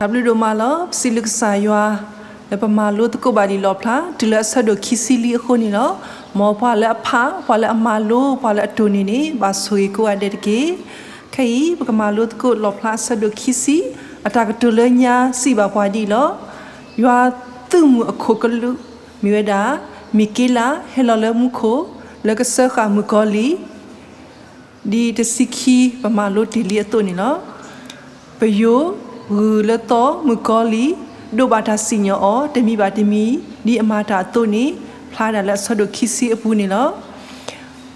တၢ်ဘျုးဒိၣ်မးလီၤ. ပစံးဘျုးကစၢ်ယွၤ လၢပမၤလိသကိးဘၣ်ဒံးလီၣ်ဖျါ တုၤလၢအဆၢဒိၣ်ခံဆံလွံၢ်အဃိန့ၣ်လီၤ. မ်ပှၤလၢအဖး, ပှၤလၢအမၤလိ, ပှၤလၢအတိၢ်န့ၢ်န့ၣ် ဘၣ်ဆိၣ်ဂ့ၤကိးဂၤဒဲးတက့ၢ်. ခဲအံၤ ပကမၤလိသကိးလီၣ်ဖျါအဆၢဒိၣ်ခံဆံ, အတၢ်ကတိၤလၢညါစံးဘၣ်ပှၤဒ်အံၤလီၤ. ယွၤသုးမုၢ်အခိၣ်ကလူး မ့ၢ်ဝဲဒၣ် မံၤက့လး ဟဲလီၤလၢမူခိၣ် လၢကစၢဃာ်မုၣ်ကီၤလံၢ် ဒ်တဆံခံ ပမၤလိတ့ၢ်လံအသိးန့ၣ်လီၤ. ပယိၤ ဂုၢ်လၢသီ မုၣ်ကီၤလံၢ် ဒိးဘၣ်တၢ်စံၣ်ညီၣ်အီၤ တမံၤဘၣ်တမံၤ ဒ်အမၤတၢ်အသိးန့ၣ် ဖျါဒၣ်လၢအဆၢဒိၣ်ခံဆံအပူၤန့ၣ်လီၤ.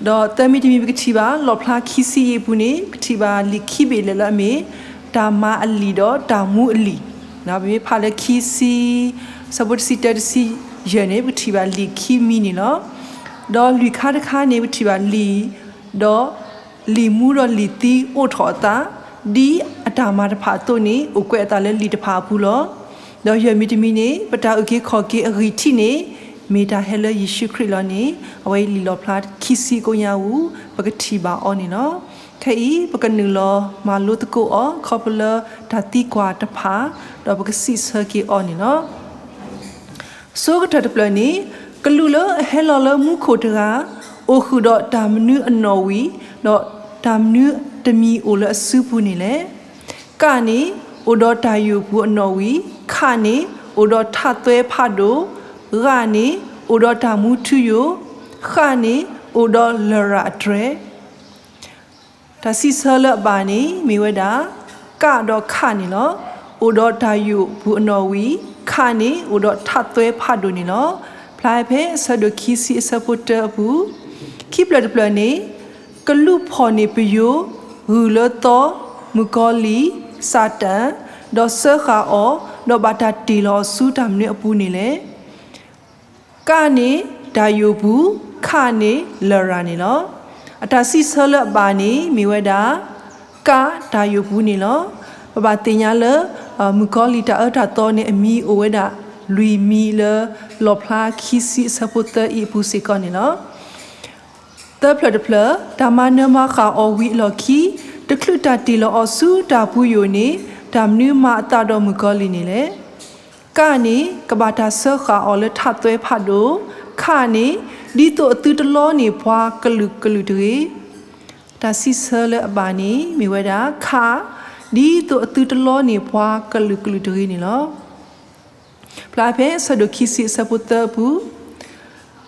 ဒီးသၢမံၤတမံၤ ပကထံၣ်ဘၣ် လီၣ်ဖျါခံဆံအံၤအပူၤန့ၣ် ပထံၣ်ဘၣ်လံာ်ခံဘ့ၣ်လၢာ်လၢအမ့ၢ် တၢ်မၤအလံာ်ဒီးတၢ်မူအလံာ်, ပမ့ၢ်ဖးလၢခံဆံ ဆၢဖိတဆံတၢ တဆံယဲၢ်န့ၣ် ပကထံၣ်ဘၣ်လံာ်ခံမံၤန့ၣ်လီၤ. ဒီးလွံၢ်ခါတခါန့ၣ် ပထံၣ်ဘၣ်လံာ် ဒီးလံာ်မူဒီးလံာ်သံအိၣ်ထီၣ်အသး ဒ်အတၢ်မၤတဖၣ်အသိးန့ၣ် အိၣ်ကွဲးအသးလၢလံာ်တဖၣ်အပူၤလီၤ. ဒီးယဲၢ်မံၤတမံၤန့ၣ် ပတၢ်အုၣ်က့ၤခီၣ်က့ၤအဂံၢ်ထံးန့ၣ် မ့ၢ်တၢ်ဟဲလၢယ့ၣ်ၡူးခရံာ်လီၤန့ၣ် အဝဲအံၤလံာ်လီၣ်ဖျါခံဆံကိးညါအူ ပကထံၣ်ဘၣ်အီၤန့ၣ်လီၤ. ခဲအံၤ ပကနုာ်လီၤမၤလိသကိးအီၤ ခီဖျိလၢတၢ်သံကွၢ်တဖၣ် ဒီးပကစံးဆၢက့ၤအီၤန့ၣ်လီၤ. ဆိကတၢၢ်တဖျၢၣ်န့ၣ် ကလူးလၢအဟဲလီၤလၢမူခိၣ်တဂၤ အိၣ်ဃုာ်ဒီးတၢ်မနုၤအနီၣ်ဝံၤ ဒီးတၢ်မနုၤတမံၤအိၣ်လၢအစုပူၤန့ၣ်လဲၣ်. က န့ၣ် အိၣ်ဒီးတၢ်ယိာ်ပူၤအနီၣ်ဝံၤ, ခ န့ၣ် အိၣ်ဒီးထးသွဲဖးဒိၣ်, ဂ န့ၣ် အိၣ်ဒီးတၢ်မူထူယိာ်, ဃ န့ၣ် အိၣ်ဒီးလရာ်အတြဲၤ တၢ်စံးဆၢလၢအဘၣ်န့ၣ် မ့ၢ်ဝဲဒၣ် က ဒီးခ န့ၣ်လီၤ. အိၣ်ဒီးတၢ်ယိာ်ပူၤအနီၣ်ဝံၤ, ခ န့ၣ် အိၣ်ဒီးထးသွဲဖးဒိၣ်န့ၣ်လီၤ. ဖျါဖဲအဆၢဒိၣ်ခံဆံအဆၢဖိတၢအပူၤ, ခံဖျၢၣ်တဖျၢၣ်န့ၣ် ကလူးဖီၣ်န့ၢ်ပယိၤ, ဂုၢ်လၢသီ, မုၣ်ကီၤလံၢ်, စးတၢ်, ဒီးစၢဃာ်အီၤ, ဒီးဘၣ်တၢ်တ့ၢ်လီၤအီၤဆူတၢ်မနုၤအပူၤန့ၣ်လဲၣ်. က န့ၣ် တၢ်ယိာ်ပူၤ, ခ န့ၣ် လရာ်န့ၣ်လီၤ. အတၢ်စံးဆၢလၢအဘၣ်န့ၣ် မ့ၢ်ဝဲဒၣ် က တၢ်ယိာ်ပူၤန့ၣ်လီၤ. ပဘၣ်သ့ၣ်ညါလၢ မုၣ်ကီၤလံၢ်တၢ်အၢတၢ်သီန့ၣ် အမံၤအိၣ်ဝဲဒၣ်လွံၢ်မံၤလၢ လီၣ်ဖျါခံဆံအဆၢဖိသၢအံၤအပူၤစ့ၢ်ကီးန့ၣ်လီၤ. သၢဖျၢၣ်တဖျၢၣ်, တၢ်မၤနၢၤမၤဃၣ်အီၤဝံၤအလီၢ်ခံ တချုးတၢ်တ့ၢ်လီၤအီၤဆူတၢ်ပူၤယိာ်န့ၣ် တၢ်မနုၤမၤအသးဒီးမုၣ်ကီၤလံၢ်န့ၣ်လဲၣ်. က န့ၣ် ကဘၣ်တၢ်စၢဃာ်အီၤလၢထးသွဲဖးဒိၣ်, ခ န့ၣ် ဒ်သိးအသုတလီန့ၢ်ပှၤကလုာ်ကလုာ်တဂ့ၤ. တၢ်စံးဆၢလၢအဘၣ်န့ၣ် မ့ၢ်ဝဲဒၣ် ခ ဒ်သိးအသုတလီန့ၢ်ပှၤကလုာ်ကလုာ်တဂ့ၤန့ၣ်လီၤ. ဖျါဖဲအဆၢဒိၣ်ခံဆံအဆၢဖိသၢအပူၤ,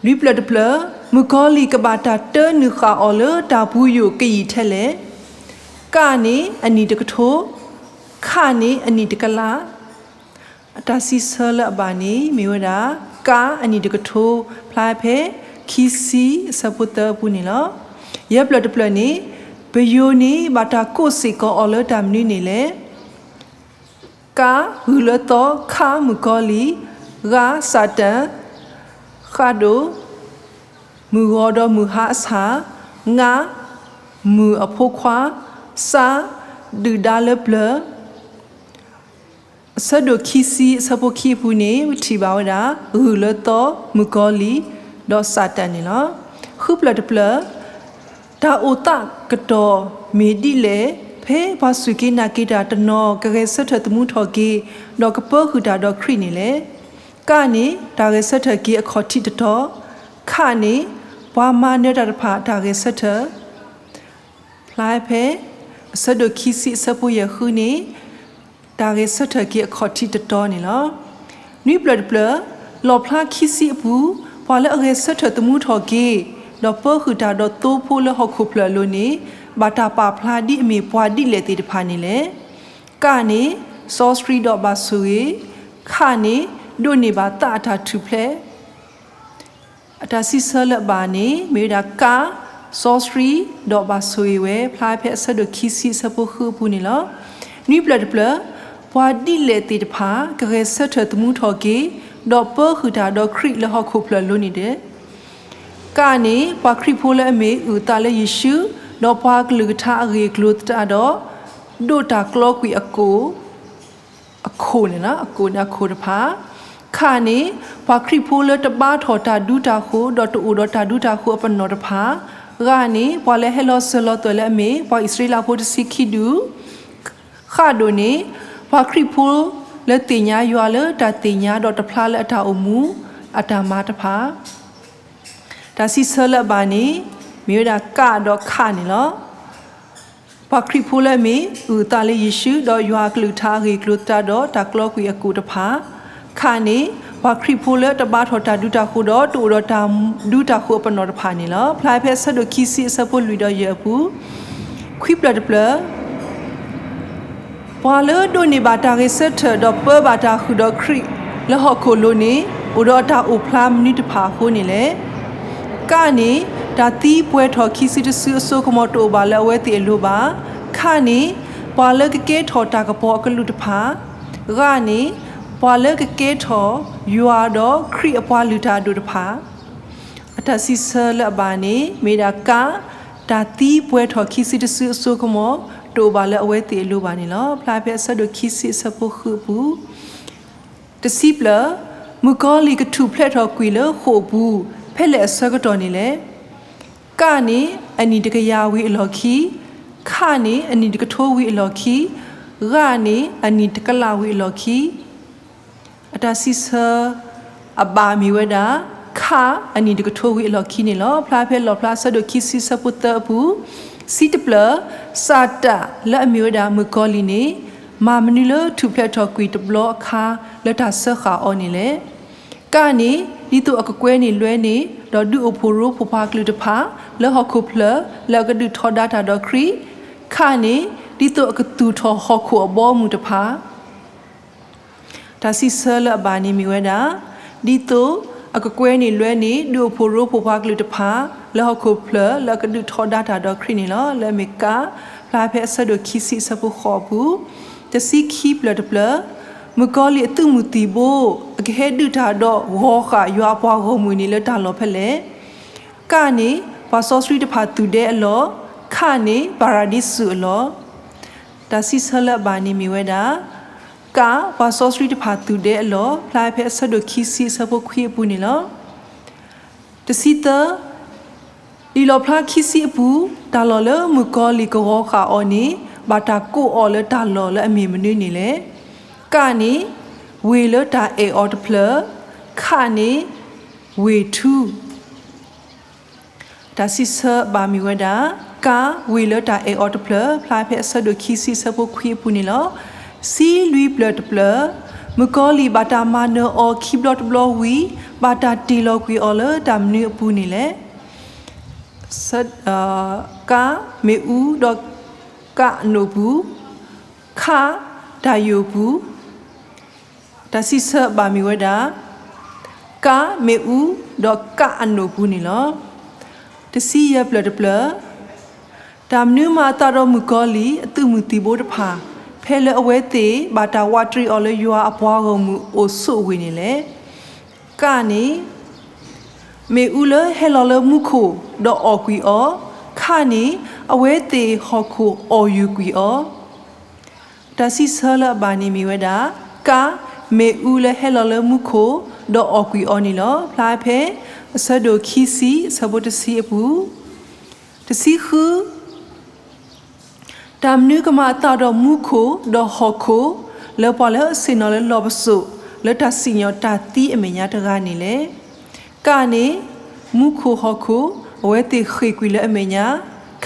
လွံၢ်ဖျၢၣ်တဖျၢၣ်, မုၣ်ကီၤလံၢ်ကဘၣ်တၢ်တၢနုာ်ဃာ်အီၤလၢတၢ်ပူၤယိာ်ကယံာ်ထဲလဲၣ်. က န့ၣ် အနံၣ်တကထိ, ခ န့ၣ် အနံၣ်တကလး. အတၢ်စံးဆၢလၢအဘၣ်န့ၣ် မ့ၢ်ဝဲဒၣ် က အနံၣ်တကထိ ဖျါဖဲခံဆံအဆၢဖိသၢအပူၤန့ၣ်လီၤ. ယဲၢ်ဖျၢၣ်တဖျၢၣ်န့ၣ် ပယိၤန့ၣ် ဘၣ်တၢ်ကိးစ့ၢ်ကီးအီၤလၢတၢ်မနုၤန့ၣ်လဲၣ်. က ဂုၢ်လၢသီ, ခ မုၣ်ကီၤလံၢ်, ဂ စးတၢ်, ဃ ဒိၣ်, မုၢ်ဂီၤဒီးမုၢ်ဟါအဆၣ်, င မုၢ်အဖိခွါ, စ ဒုၣ်ဒါလၢပျၢၤ အဆၢဒိၣ်ခံဆံအဆၢဖိခံအပူၤန့ၣ် ပထံၣ်ဘၣ်ဝဲဒၣ် ဂုၢ်လၢသီ, မုၣ်ကီၤလံၢ်, ဒီးစးတၢ်န့ၣ်လီၤ. ဃုဖျၢၣ်တဖျၢၣ်, တၢ်အိၣ်သးကတီၢ်မ့ၢ်ဒ်လဲၣ် ဖဲပှၤစူၢ်က့ၤနာ်က့ၤတၢ်တနီၤ ကဂဲၤဆၢထၢၣ်သမူထီၣ်က့ၤ ဒီးကပၢဃုာ်တၢ်ဒီးခရံာ်န့ၣ်လဲၣ်. က န့ၣ် တၢ်ဂဲၤဆၢထၢၣ်က့ၤအခီၣ်ထံးတတီၤ, ခ န့ၣ် ပှၤမၤနၢၤတၢ်တဖၣ်တၢ်ဂဲၤဆၢထၢၣ် ဖျါဖဲ အဆၢဒိၣ်ခံဆံအဆၢဖိယဲၢ်ဃုန့ၣ် တၢ်ဂဲၤဆၢထၢၣ်က့ၤအခီၣ်ထံးတတီၤန့ၣ်လီၤ. နွံဖျၢၣ်တဖျၢၣ်, လီၣ်ဖျါခံဆံအပူၤ, ပှၤလၢအဂဲၤဆၢထၢၣ်သမူထီၣ်က့ၤ ဒီးပၢဃုာ်တၢ်ဒီးသိဖိလၢဟီၣ်ခိၣ်ဖျၢၣ်အလိၤန့ၣ် ဘၣ်တၢ်ပာ်ဖျါဒ်အမ့ၢ်ပှၤဒ်လဲၣ်သ့ၣ်တဖၣ်န့ၣ်လဲၣ်. က န့ၣ် စီဆှံဒီးဘၣ်ဆိၣ်ဂ့ၤ, ခ န့ၣ် ဒိးန့ၢ်ဘၣ်သးအတၢ်ထူၣ်ဖျဲး အတၢ်စံးဆၢလၢအဘၣ်န့ၣ် မ့ၢ်ဝဲဒၣ် က, စီဆှံ, ဒီးဘၣ်ဆိၣ်ဂ့ၤဝဲ ဖျါဖဲအဆၢဒိၣ်ခံဆံအဆၢဖိဃုအပူၤန့ၣ်လီၤ. နွံဖျၢၣ်တဖျၢၣ်, ပှၤဒ်လဲၣ်သ့ၣ်တဖၣ် ကဂဲၤဆၢထၢၣ်သမူထီၣ်က့ၤ ဒီးပၢဃုာ်တၢ်ဒီးခရံာ်လၢဟီၣ်ခိၣ်ဖျၢၣ်အလိၤန့ၣ်လဲၣ်. က န့ၣ် ပှၤခရံာ်ဖိလၢအမ့ၢ်အုၣ်အသးလၢယ့ၣ်ၡူး, ဒီးပှၤကလုၢ်ကထါအဂ့ၢ်အကျိၤသတးဒီး ဒိးတၢ်ကျီကွံာ်အကိၣ် အခိၣ်န့ၣ်လီၤ. အကိၣ်န့ၣ်အခိၣ်တဖၣ်. ခ န့ၣ် ပှၤခရံာ်ဖိလၢတဘါထီၣ်တၢ်ဒူတၢ်ဃိၤ ဒီးတအိၣ်ဒီးတၢ်ဒူတၢ်ဃိၤအပနီၣ်တဖၣ်. ဂ န့ၣ် ပှၤလၢဟဲလီၤစၢၤလီၤသွဲၣ်လၢအမ့ၢ် ပှၤအံၣ်စရ့လးဖိတဆံခံဒူၣ်. ဃ ဒိၣ်န့ၣ် ပှၤခရံာ်ဖိ လၢသ့ၣ်ညါယွၤလၢတၢ်သ့ၣ်ညါဒီးတဖျါလၢအတၢ်အိၣ်မူအတၢ်မၤတဖၣ်. တၢ်စံးဆၢလၢအဘၣ်န့ၣ် မ့ၢ်ဝဲဒၣ်က ဒီး ခ န့ၣ်လီၤ. ပှၤခရံာ်ဖိလၢအမ့ၢ်အုၣ်အသးလၢယ့ၣ်ၡူး ဒီးယွၤအကလုၢ်ကထါအဂ့ၢ်အကျိၤသတးဒီးတၢ်ကျီကွံာ်အကိၣ်တဖၣ်, ခ န့ၣ် ပှၤခရံာ်ဖိလၢတဘါထီၣ်တၢ်ဒူတၢ်ဃိၤဒီးတအိၣ်ဒီးတၢ်ဒူတၢ်ဃိၤအပနီၣ်တဖၣ်န့ၣ်လီၤ. ဖျါဖဲအဆၢဒိၣ်ခံဆံအဆၢဖိလွံၢ်ဒီးယဲၢ်အပူၤ, ခွံဖျၢၣ်တဖျၢၣ် ပှၤလၢဒိးန့ၢ်ဘၣ်တၢ်ဂဲၤဆၢထၢၣ်ဒီးပၢဘၣ်တၢ်ဃုာ်ဒီးခရံာ်လၢဟီၣ်ခိၣ်လိၤန့ၣ် အိၣ်ဒီးအတၢ်အိၣ်ဖျါမနုၤတဖၣ်အဃိန့ၣ်လဲၣ်. က န့ၣ် တၢ်သံပှဲၤထီၣ်ခံစုတစုအစိကမီၤတအိၣ်ဘၣ်လၢအဝဲသ့ၣ်အလိၤဘၣ်. ခ န့ၣ် ပှၤလၢကကဲထီၣ်တၢ်ကပီၤအကလုာ်တဖၣ်, ဂ န့ၣ် ပှၤလၢကကဲထီၣ်ယွၤဒီးခရံာ်အပှၤလုၢ်တၢ်အဒိၣ်တဖၣ်. အတၢ်စံးဆၢလၢအဘၣ်န့ၣ် မ့ၢ်ဒၣ်က တၢ်သံပှဲၤထီၣ်ခံစုတစုအစိကမီၤ တအိၣ်ဘၣ်လၢအဝဲသ့ၣ်အလိၤဘၣ်န့ၣ်လီၤ. ဖျါဖဲအဆၢဒိၣ်ခံဆံအဆၢဖိဃုအပူၤ, တဆံဖျၢၣ်, မုၣ်ကီၤလံၢ်ကထူၣ်ဖျဲးထီၣ်ကွံာ်လၢဃိာ်အပူၤ ဖဲလဲၣ်အဆၢကတီၢ်န့ၣ်လဲၣ်. က န့ၣ် အနံၣ်တကယၤဝံၤအလီၢ်ခံ, ခ န့ၣ် အနံၣ်တကထိဝံၤအလီၢ်ခံ, ဂ န့ၣ် အနံၣ်တကလးဝံၤအလီၢ်ခံ. အတၢ်စံးဆၢအဘၣ်မ့ၢ်ဝဲဒၣ် ခ အနံၣ်တကထိဝံၤအလီၢ်ခံန့ၣ်လီၤ. ဖျါဖဲလီၣ်ဖျါအဆၢဒိၣ်ခံဆံအဆၢဖိသၢအပူၤ, တဆံတဖျၢၣ်, စးတၢ်လၢအမ့ၢ်ဝဲဒၣ်မုၣ်ကီၤလံၢ်န့ၣ် မၤမနုၤလၢထူၣ်ဖျဲးထီၣ်ကွံာ်တဘျီအခါလၢတၢ်စၢဃာ်အီၤန့ၣ်လဲၣ်. က န့ၣ် ဒ်သိးအကကွဲန့ၢ်လွဲန့ၢ် ဒီးဒုးအိၣ်ဖှိၣ်ရိဖှိၣ်ပှၤကလုာ်တဖၣ် လၢဟီၣ်ခိၣ်ဖျၢၣ်လၢအကဒုးထီဒါတၢ်ဒီးခရံာ်, ခ န့ၣ် ဒ်သိးအကသူၣ်ထီၣ်ဟီၣ်ခိၣ်အဘီအမုၢ်တဖၣ် တၢ်စံးဆၢလၢအဘၣ်န့ၣ်မ့ၢ်ဝဲဒၣ်, ဒ်သိးအကကွဲန့ၢ်လွဲန့ၢ် ဒုးအိၣ်ဖှိၣ်ရိဖှိၣ်ပှၤကလုာ်တဖၣ် လၢဟီၣ်ခိၣ်ဖျၢၣ်လၢအကဒုးထီဒါတၢ်ဒီးခရံာ်န့ၣ်လီၤ. လၢအမ့ၢ်က ဖျါဖဲအဆၢဒိၣ်ခံဆံအဆၢဖိဃိးအပူၤ, တဆံခံဖျၢၣ်တဖျၢၣ်, မုၣ်ကီၤလံၢ်အသုးမုၢ်သံၣ်ဘိ အကဟဲဒုးတၢ်ဒီးဂီၤဃာ်ယွၤအပှၤဂီၢ်မုၢ်န့ၣ်လၢတၢ်လီၢ်ဖဲလဲၣ်. က န့ၣ် ပှၤစီဆှံတဖၣ်သူၣ်ဒဲအလီၢ်, ခ န့ၣ် ပၤရဒံစူၤအလီၢ်. တၢ်စံးဆၢလၢအဘၣ်န့ၣ်မ့ၢ်ဝဲဒၣ်, က ပှၤစီဆှံတဖၣ်သူၣ်ဒဲအလီၢ် ဖျါဖဲအဆၢဒိၣ်ခံဆံအဆၢဖိခွံအပူၤန့ၣ်လီၤ. တဆံသၢ, လံာ်လီၣ်ဖျါခံဆံအပူၤ, တၢ်လီၢ်လၢမုၣ်ကီၤလံၢ်ကဂီၤဃာ်အီၤန့ၣ် ဘၣ်တၢ်ကိးအီၤလၢတၢ်လီၢ်လၢအမ့ၢ်မနုၤန့ၣ်လဲၣ်. က န့ၣ် ဝ့ၢ်လၢတၢ်အဲၣ်အီၤတဖျၢၣ်, ခ န့ၣ် ဝ့ၢ်ထူ တၢ်စံးဆၢဘၣ်မ့ၢ်ဝဲဒၣ်, က ဝ့ၢ်လၢတၢ်အဲၣ်အီၤတဖျၢၣ် ဖျါဖဲအဆၢဒိၣ်ခံဆံအဆၢဖိခွံအပူၤန့ၣ်လီၤ. တဆံလွံၢ်ဖျၢၣ်တဖျၢၣ်, မုၣ်ကီၤလံၢ်ဘၣ်တၢ်မၤနၢၤအီၤခံဘျီတဘျီဝံၤ ဘၣ်တၢ်တ့ၢ်လီၤကွံာ်အီၤလၢတၢ်မနုၤအပူၤန့ၣ်လဲၣ်. က မ့ၣ်အူဒီးကၣ်အနိၣ်ပူၤ, ခ တၢ်ယိာ်ပူၤ တၢ်စံးဆၢဘၣ်မ့ၢ်ဝဲဒၣ်, က မ့ၣ်အူဒီးကၣ်အနိၣ်ပူၤန့ၣ်လီၤ. တဆံယဲၢ်ဖျၢၣ်တဖျၢၣ်, တၢ်မနုၤမၤအသးဒီးမုၣ်ကီၤလံၢ်အသုးမုၢ်သံၣ်ဘိတဖၣ် ဖဲလၢအဝဲသ့ၣ်ဘၣ်တၢ်ဝးတရံးအီၤလၢယွၤအပှၤဂီၢ်မုၢ်အိၣ်ဆိးဝ့ၢ်န့ၣ်လဲၣ်. က န့ၣ် မ့ၣ်အူလၢဟဲလီၤလၢမူခိၣ်ဒီးအီၣ်ကွံာ်အီၤ, ခ န့ၣ် အဝဲသ့ၣ်ဟီၣ်ခိၣ်အီၣ်ယုာ်ကွံာ်အီၤ. တၢ်စံးဆၢလၢအဘၣ်န့ၣ်မ့ၢ်ဝဲဒၣ်, က မ့ၣ်အူလၢဟဲလီၤလၢမူခိၣ်ဒီးအီၣ်ကွံာ်အီၤန့ၣ်လီၤ. ဖျါဖဲအဆၢဒိၣ်ခံဆံအဆၢဖိတဆံအပူၤ, တဆံဃု တၢ်မနုၤကမၤအသးဒီးမူခိၣ်ဒီးဟီၣ်ခိၣ် လၢပှၤလၢအဆ့ၣ်နီၤလၢလီၢ်ပစိာ် လၢတၢ်စံၣ်ညီၣ်တၢ်သံအမဲာ်ညါတဂၤန့ၣ်လဲၣ်. က န့ၣ် မူခိၣ်ဟီၣ်ခိၣ် အဝဲသ့ၣ်ဃ့ၢ်ကွံာ်လၢအမဲာ်ညါ,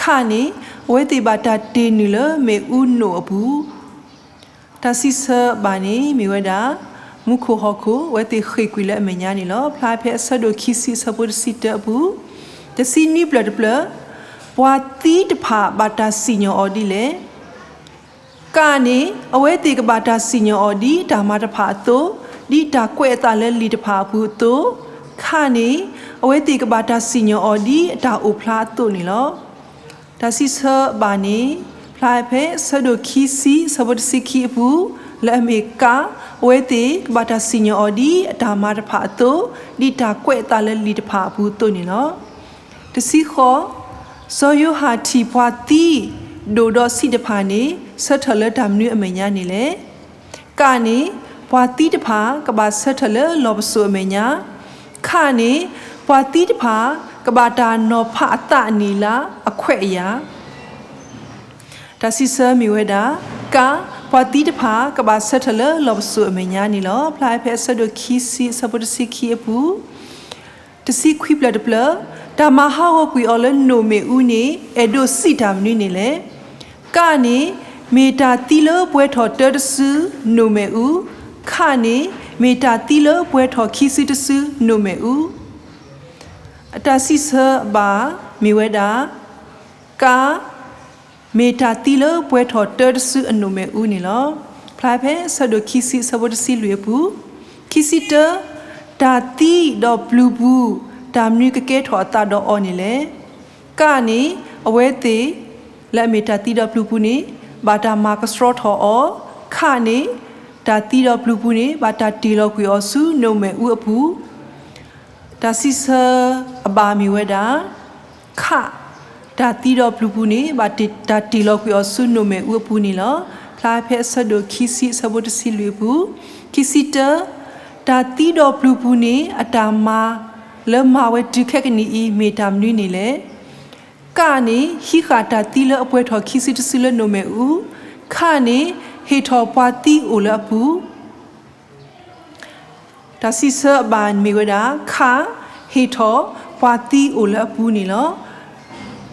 ခ န့ၣ် အဝဲသ့ၣ်ဘၣ်တၢ်တ့ၢ်နုာ်လၢမ့ၣ်အူနိၣ်အပူၤ တၢ်စံးဆၢဘၣ်န့ၣ်မ့ၢ်ဝဲဒၣ်, မူခိၣ်ဟီၣ်ခိၣ် အဝဲသ့ၣ်ဃ့ၢ်ကွံာ်လၢအမဲာ်ညါန့ၣ်လီၤ. ဖျါဖဲအဆၢဒိၣ်ခံဆံအဆၢဖိတဆံတၢအပူၤ, တဆံနွံဖျၢၣ်တဖျၢၣ်, ပှၤသံတဖၣ်ဘၣ်တၢ်စံၣ်ညီၣ်အီၤဒ်လဲၣ်. က န့ၣ် အဝဲသ့ၣ်ကဘၣ်တၢ်စံၣ်ညီၣ်အီၤဒ်တၢ်မၤတဖၣ်အသိး, ဒ်တၢ်ကွဲးအသးလၢလံာ်တဖၣ်အပူၤအသိး, ခ န့ၣ် အဝဲသ့ၣ်ကဘၣ်တၢ်စံၣ်ညီၣ်အီၤဒ်အတၢ်အိၣ်ဖျါအသိးန့ၣ်လီၤ. တၢ်စံးဆၢဘၣ်န့ၣ် ဖျါဖဲအဆၢဒိၣ်ခံဆံအဆၢဖိတဆံခံအပူၤ, လၢအမ့ၢ်က အဝဲသ့ၣ်ကဘၣ်တၢ်စံၣ်ညီၣ်အီၤဒ်အတၢ်မၤတဖၣ်အသိး, ဒ်တၢ်ကွဲးအသးလၢလံာ်တဖၣ်အပူၤအသိးန့ၣ်လီၤ. တဆံဃိး, စီၤယိၤဟၣ်ထံၣ်ပှၤသံဒိၣ်ဒီးဆံးတဖၣ်န့ၣ် ဆၢထၢၣ်လၢတၢ်မနုၤအမဲာ်ညါန့ၣ်လဲၣ်. က န့ၣ် ပှၤသံတဖၣ်ကဘၣ်ဆၢထၢၣ်လၢလီၢ်ပစိာ်အမဲာ်ညါ, ခ န့ၣ် ပှၤသံတဖၣ်ကဘၣ်တၢ်နီၤဖးအသးအနံၣ်အလါအခွဲးအယာ် တၢ်စံးဆၢမ့ၢ်ဝဲဒၣ်, က ပှၤသံတဖၣ် ကဘၣ်ဆၢထၢၣ်လၢလီၢ်ပစိာ်အမဲာ်ညါန့ၣ်လီၤ. ဖျါဖဲအဆၢဒိၣ်ခံဆံ အဆၢဖိတဆံခံအပူၤ, တဆံခွံဖျၢၣ်တဖျၢၣ်, တၢ်မၤဟးဂီၤကွံာ်အီၤလၢနိၣ်မ့ၣ်အူန့ၣ် အဲၣ်ဒိးစံးတၢ်မနုၤန့ၣ်လဲၣ်. က န့ၣ် မ့ၢ်တၢ်သံလၢပှဲၤထီၣ်တၢတစုနိၣ်မ့ၣ်အူ, ခ န့ၣ် မ့ၢ်တၢ်သံလၢပှဲၤထီၣ်ခံစုတစုနိၣ်မ့ၣ်အူ. အတၢ်စံးဆၢအဘၣ်မ့ၢ်ဝဲဒၣ် က မ့ၢ်တၢ်သံလၢပှဲၤထီၣ်တၢတစုအနိၣ်မ့ၣ်အူန့ၣ်လီၤ. ဖျါဖဲအဆၢဒိၣ်ခံဆံ အဆၢဖိတဆံလွံၢ်အပူၤ, ခံဆံတၢ, တၢ်သံဒီးပျူၤပူၤ တၢ်မနုၤကကဲထီၣ်အသးဒီးအီၤန့ၣ်လဲၣ်. က န့ၣ် အဝဲသ့ၣ်လၢအမ့ၢ်တၢ်သံဒီးပျူၤပူၤန့ၣ် ဘၣ်တၢ်မၤကဆှီထီၣ်အီၤ, ခ န့ၣ် တၢ်သံဒီးပျူၤပူၤန့ၣ် ဘၣ်တၢ်တ့ၢ်လီၤကွံာ်အီၤဆူနိၣ်မ့ၣ်အူအပူၤ တၢ်စံးဆၢအဘၣ်မ့ၢ်ဝဲဒၣ် ခ, တၢ်သံဒီးပျူၤပူၤန့ၣ် ဘၣ်တၢ်တ့ၢ်လီၤကွံာ်အီၤဆူနိၣ်မ့ၣ်အူအပူၤန့ၣ်လီၤ. ဖျါဖဲအဆၢဒိၣ်ခံဆံ အဆၢဖိတဆံလွံၢ်အပူၤ, ခံဆံတၢ, တၢ်သံဒီးပျူၤပူၤန့ၣ် အတၢ်မၤလၢမၤဝဲတုၤခဲကနံၣ်အံၤ မ့ၢ်တၢ်မနုၤန့ၣ်လဲၣ်. က န့ၣ် ဟံးဃာ်တၢ်သံလၢအပှဲၤထီၣ်ခံစုတစုလၢနိၣ်မ့ၣ်အူ, ခ န့ၣ် ဟ့ၣ်ထီၣ်ပှၤသံအိၣ်လၢအပူၤ တၢ်စံးဆၢအဘၣ်မ့ၢ်ဝဲဒၣ် ခ, ဟ့ၣ်ထီၣ်ပှၤသံအိၣ်လၢအပူၤန့ၣ်လီၤ.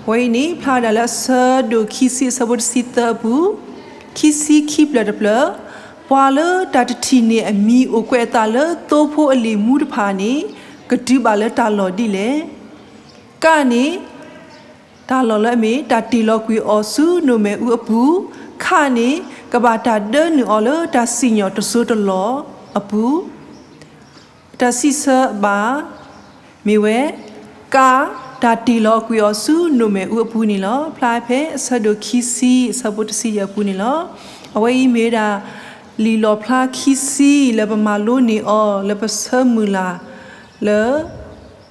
အဝဲအံၤန့ၣ် ဖျါဝဲဒၣ်လၢအဆၢဒိၣ်ခံဆံ အဆၢဖိတဆံသၢအပူၤ, ခံဆံခံဖျၢၣ်တဖျၢၣ်, ပှၤလၢတၢ်တထံၣ်န့ၢ်အမံၤအိၣ်ကွဲးအသးလၢသိဖိအလံာ်မူတဖၣ်န့ၣ် ကတုၤဘၣ်လၢတၢ်လီၢ်ဒ်လဲၣ်. က န့ၣ် တၢ်လီၢ်လၢအမ့ၢ်တၢ်တ့ၢ်လီၤကွံာ်အီၤဆူနိၣ်မ့ၣ်အူအပူၤ, ခ န့ၣ် ကဘၣ်တၢ်ဒၢနုာ်အီၤလၢတၢ်စံၣ်ညီၣ်တစိၤတလီၢ်အပူၤ တၢ်စံးဆၢအဘၣ်မ့ၢ်ဝဲ က, တၢ်တ့ၢ်လီၤကွံာ်အီၤဆူနိၣ်မ့ၣ်အူအပူၤန့ၣ်လီၤ. ဖျါဖဲအဆၢဒိၣ်ခံဆံ အဆၢဖိတဆံယဲၢ်အပူၤန့ၣ်လီၤ. အဝဲအံၤမ့ၢ်ဝဲဒၣ် လံာ်လီၣ်ဖျါခံဆံ လၢပမၤလိန့ၢ်အီၤ လၢပဆၢမုၢ်လၢ် လၢ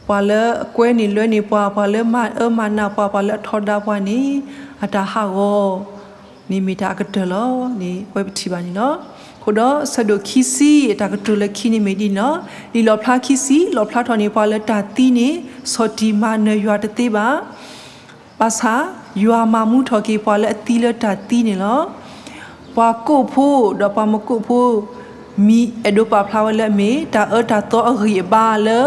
ပှၤလၢအကွဲန့ၢ်လွဲန့ၢ်ပှၤ, ပှၤလၢမၤအၢမၤနးပှၤ, ပှၤလၢအထီဒါပှၤန့ၣ် အတၢ်ဟးဂီၤန့ၣ်မ့ၢ်တၢ်အကတၢၢ်လီၤန့ၣ် အဝဲပထံၣ်ဘၣ်န့ၣ်လီၤ. အဃိဒီးဆၢဒိၣ်ခံဆံ အတၢ်ကတိၤလၢခံန့ၣ်မ့ၢ်ဒ်န့ၣ်လီၤ. လံာ်လီၣ်ဖျါခံဆံ လီၣ်ဖျါထီၣ်န့ၢ်ပှၤလၢတၢ်သံန့ၣ် ဆီၣ်တံၢ်မၤနၢၤယွၤတသ့ဘၣ် ဘၣ်ဆၣ် ယွၤမၤမူထီၣ်က့ၤပှၤလၢအသံလၢတၢ်သံန့ၣ်လီၤ. ပှၤကိးဖိဒီးပှၤမကိးဖိ မံၤအဲၣ်ဒိးပာ်ဖျါဝဲလၢအမ့ၢ် တၢ်အၢတၢ်သီအဂံၢ်အဘါလၢ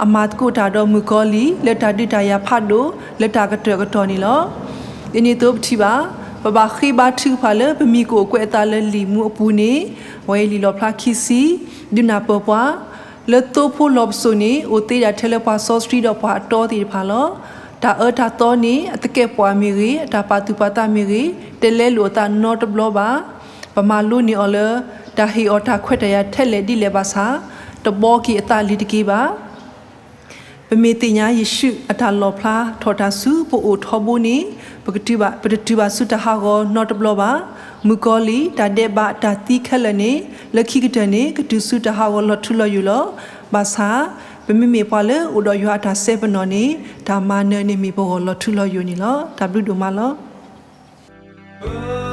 အမၤသကိးတၢ်ဒီးမုၣ်ကီၤလံၢ် လၢတၢ်ဒုးတၢ်ယၤဖးဒိၣ် လၢတၢ်ကတၢၢ်ကတီၢ်န့ၣ်လီၤ. ဒ်န့ၣ်အသိးပထံၣ်ဘၣ် ပဘၣ်ဃ့ဘါထုကဖၣ်လၢ ပမံၤကအိၣ်ကွဲးအသးလၢလံာ်မူအပူၤန့ၣ် အဝဲလံာ်လီၣ်ဖျါခံဆံ ဒုးနၢ်ပၢၢ်ပှၤ လၢသိဖိလီၢ်ပစိာ်န့ၣ် အိၣ်သ့ဒၣ်ထဲလၢပှၤစီဆှံဒီးပှၤအတီသ့ၣ်တဖၣ်လီၤ. တၢ်အၢတၢ်သီန့ၣ် အသကဲာ်ပှၢ်မ့ၢ်ဂ့ၤ, အတၢ်ပာ်သူၣ်ပာ်သးမ့ၢ်ဂ့ၤ, တလဲလိာ်အသးနီတဘျီဘၣ်. ပမၤလိန့ၢ်အီၤလၢ တၢ်ဟ့ၣ်အီၤတၢ်ခွဲးတၢ်ယာ်ထဲလဲၣ်ဒ်လဲၣ်ဘၣ်ဆၣ် တဘှီက့ၤအသးလံၤတက့ၢ်ဘၣ်. ပမ့ၢ်သ့ၣ်ညါယ့ၣ်ၡူးအတၢ်လီၣ်ဖျါထီၣ်တၢ်ဆူပအိၣ်ထီဘိန့ၣ် ပကတုၤဘၣ်, ပတတုၤဘၣ်ဆူတၢ်ဟးဂီၤနီတဘျီဘၣ်. မုၣ်ကီၤလံၢ် တၢ်ဒဲးဘး တၢ်သံခဲလၢာ်န့ၣ် လၢခံကတၢၢ်န့ၣ် ကတုၤဆူတၢ်ဟးဂီၤလီၤထူလီၤယိာ်လီၤ. ဘၣ်ဆၣ် ပမ့မ့ၢ်ပှၤလၢအိၣ်ဒီးယွၤအတၢ်စဲပနီၣ်န့ၣ် တၢ်မၤနၢၤန့ၣ်မ့ၢ်ပဂီၢ်လီၤထူလီၤယိာ်န့ၣ်လီၤ. တၢ်ဘျုးဒိၣ်မးလီၤ.